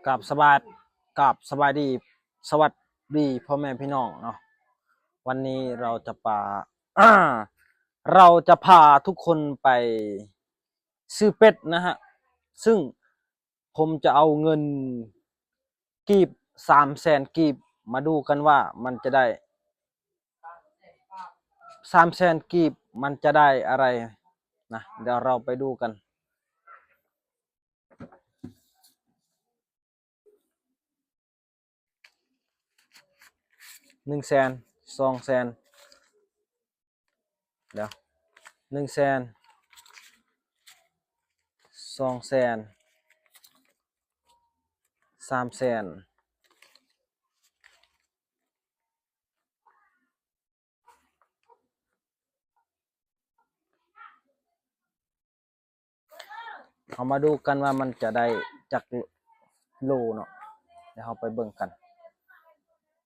ກາບສະບາຍ ກາບສະບາຍດີ ສະຫວັດດີພໍ່ແມ່ພີ່ນ້ອງເນາະ. ວັນນີ້ເຮົາຈະປາ ເຮົາຈະພາທຸກຄົນໄປຊື້ເປັດນະຮະ ຊຶ່ງ ຜົມຈະເອົາເງິນກີບສາມແສນກີບ ມາດູກັນວ່າມັນຈະໄດ້ສາມແສນກີບ ມັນຈະໄດ້ອະໄລນະ. ດຽວເຮົາໄປດູກັນ ໜຶ່ງແສນ ສອງແສນ ດຽວ ໜຶ່ງແສນ ສອງແສນ ສາມແສນ ເຮົາມາດູກັນວ່າມັນຈະໄດ້ຈັກໂລເນາະ. ດຽວເຮົາໄປເບິ່ງກັນ